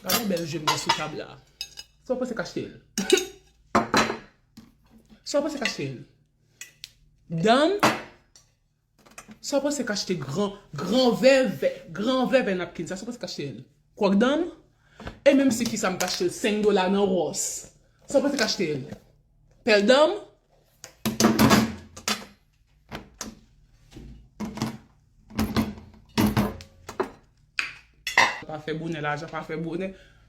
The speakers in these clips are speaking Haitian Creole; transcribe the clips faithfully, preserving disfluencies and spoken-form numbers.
Gade yon bèl je m gen sou tab la. Sa w panse k achte l? Sa w panse k achte l? Danm? Sa w panse k achte gran, gran vè vè, gran vè vè napkin sa? Sa w panse k achte l? Kwòk danm? E menm si ki sa m t achte l senk dola nan Ross. Sa w panse k achte l? Pèl danm? Pa fè bonè, lajan pa fè bonè.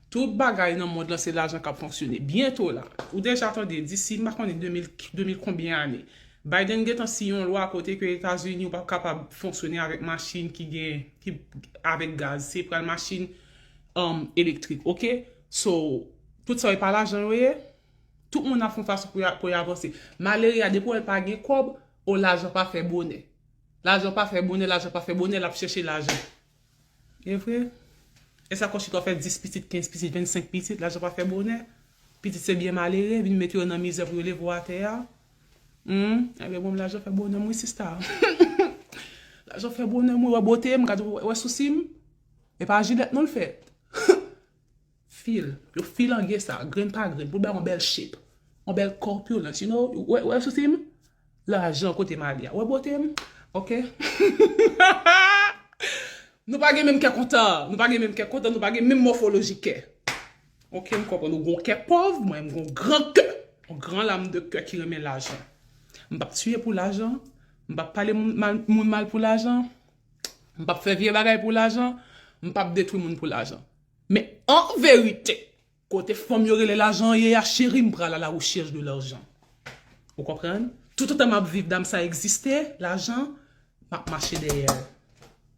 Tout bagay nan mond lan se lajan k ap fonksyone. Byento la, ou deja tande, disi, m pa konnen de mil, de mil konbyen ane, Biden gentan siyen yon lwa kote ke Etazini ou p ap kapab fonksyone avèk machin ki gen, ki, avèk gaz. Se pral machin, um, elektrik, oke? So, tout sa yo e pa lajan yo ye. Tout moun ap fè yon fason pou y a, pou y avanse. Malere a, depi w wè l pa gen kòb, o, lajan pa fè bonè. Lajan pa fè bonè, lajan pa fè bonè, l ap chèche lajan. E vre? E sa kò chita w fè dis pitit, kenz pitit, vennsenk pitit, lajan pa fè bonè. Pitit se byen malere, vin mete yo nan mizè pou yo leve w atè a. Hmm, ebyen bon, lajan fè bonè m wi sista. Lajan fè bonè m wi, wè bote m, gade, wè, wè sousi m. E pa jilèt non l fèt. Fil. Yo filange sa, grenn pa grenn, pou l bay yon bèl shape. Yon bèl corpulence, you know? Wè, wè sousi m? Lajan kote m ale a. Wè bote m? Oke. Nou pa gen menm kè kontan. Nou pa gen menm kè kontan. Nou pa gen menm mòfoloji kè. Oke, m konprann. Ou gon kè pòv, mwen m gon gran kè. Yon gran lam de kè ki renmen lajan. M p ap tiye pou lajan. M p ap pale moun mal, moun mal pou lajan. M p ap fè vye bagay pou lajan. M p ap detwi moun pou lajan. Men an verite, kote fanm yo rele lajan ye a, cheri, m pral à la recherche de l'argent. Ou konprann? Toutotan m ap viv, dam sa egziste, lajan, m ap mache dèyè l.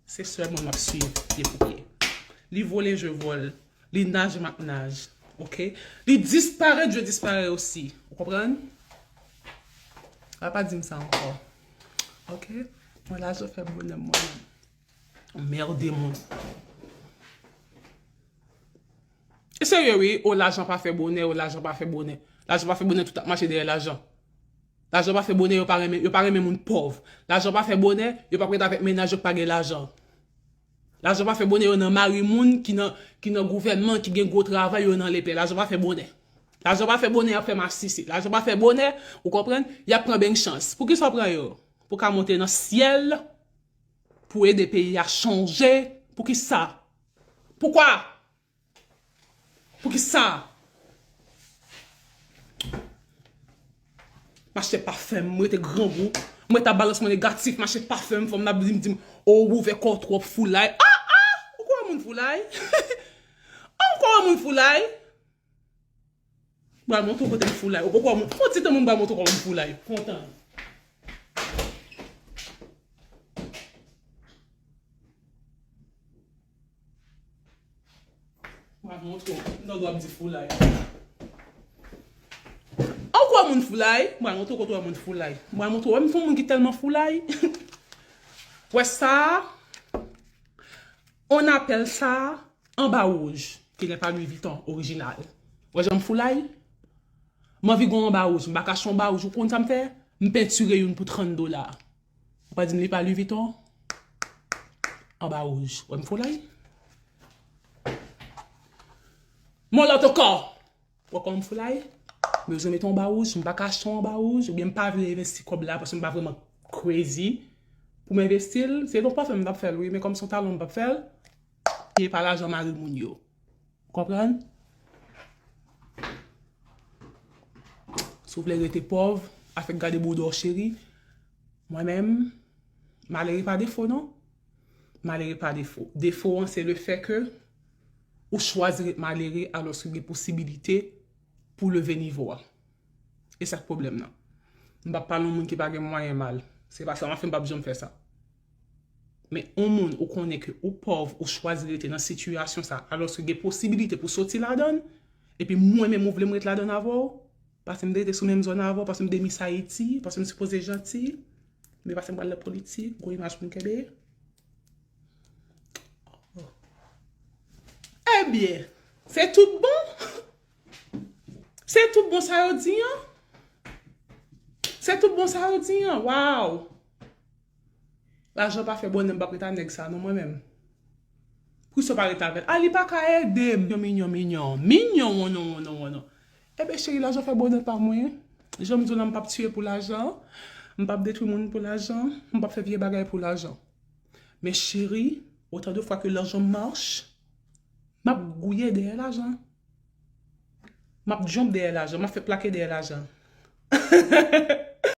Se sèl moun m ap swiv pye pou pye. Li vole, je vole. Li naj, m ap naj. Oke? Li disparèt, je disparais aussi. Ou konprann? A pa di m sa ankò. Oke? Mwen lajan fè bonè m mwen menm. Anmède moun. E serye wi, o lajan pa fè bonè, o lajan pa fè bonè. Lajan pa fè bonè, tout ap mache dèyè lajan. Lajan pa fè bonè, yo pa renmen, yo pa renmen moun pòv. Lajan pa fè bonè, yo p ap ret avèk mennaj yo k pa gen lajan. Lajan pa fè bonè, yo nan mari moun ki nan, ki nan gouvènman, ki gen gwo travay, yo nan lepè. Lajan pa fè bonè. Lajan pa fè bonè, y ap fè masisi. Lajan pa fè bonè, ou konprann, y ap pran beng chans. Poukisa w pran yo? Pou ka monte nan syèl, pou ede peyi a chanje. Poukisa? Poukwa? Poukisa? M achte pafen, m rete grangou. M rete ap balans mwen negatif, m achte pafen, fanm nan ap di m, di m, o, ou ouvè kò w twòp, foulay. Ah, ah! Ou kwè moun foulay? Ah, ou kwè moun foulay? M pral montre w kote m foulay. Ou poko wè moun. Fon ti tan moun m pral montre w kòman m foulay. Fon tan. M pral montre w. M tande w ap di foulay. An kwè moun foulay. M pral montre w kote w wè moun foulay. M pral montre w. Wè m fon moun ki tèlman foulay. Wè sa a? On apèl sa anba wouj, ki n'est pas Louis Vuitton orijinal. Wè jan m foulay? M anvi gon anba wouj, m pa ka achte anba wouj. Ou konn sa m fè? M pentire youn pou trant dola. Ou pa di m li pa Louis Vuitton? Anba wouj. Wè m foulay? Mon lot ankò. Wè kòman m foulay? M bezwen mete yon anba wouj, m pa ka achte yon anba wouj, oubyen m pa vle envesti kòb la, paske m pa vrèman crazy pou m envesti l. Se yon pafen m t ap fè l, wi, men kòm se yon talon m p ap fè l, e pa lajan mari moun yo. Ou konprann? Si w vle rete pòv, afèk gade bouda w, cheri. Mwen menm, malere pa defo, non. Malere pa defo. Defo an, se le fè ke ou chwazi ret malere alòske gen posibilite pou leve nivo a. E sa k pwoblèm nan. M p ap pale yon moun ki pa gen mwayen mal. Se pa sa m ap fè, m p ap janm fè sa. Men yon moun ou konnen ke ou pòv, ou chwazi rete nan sitiyasyon sa, alòske gen posibilite pou soti ladan l, epi mwen menm ou vle m ret ladan l avè w, paske m te rete sou menm zòn avè w, paske m de Miss Haiti, paske m sipoze janti, men paske m pral nan politik, gwo imaj pou m kenbe. Ebyen, se tout bon? Se tout bon sa yo di an? Se tout bon sa yo di an? Waw! Lajan pa fè bonè, m p ap ret a nèg sa non mwen menm. Kisa w pa rete avè l? A, li pa ka ede m. Minyon, minyon, minyon. Minyon, wonon, wonon, wonon. Ebyen, cheri, lajan fè bonè pa mwen. Jan m di w la, m p ap tiye pou lajan. M p ap detwi moun pou lajan. M p ap fè vye bagay pou lajan. Men cheri, otan de fwa ke lajan mach, m ap gouye dèyè lajan. M ap jump dèyè lajan. M ap fè plake dèyè lajan.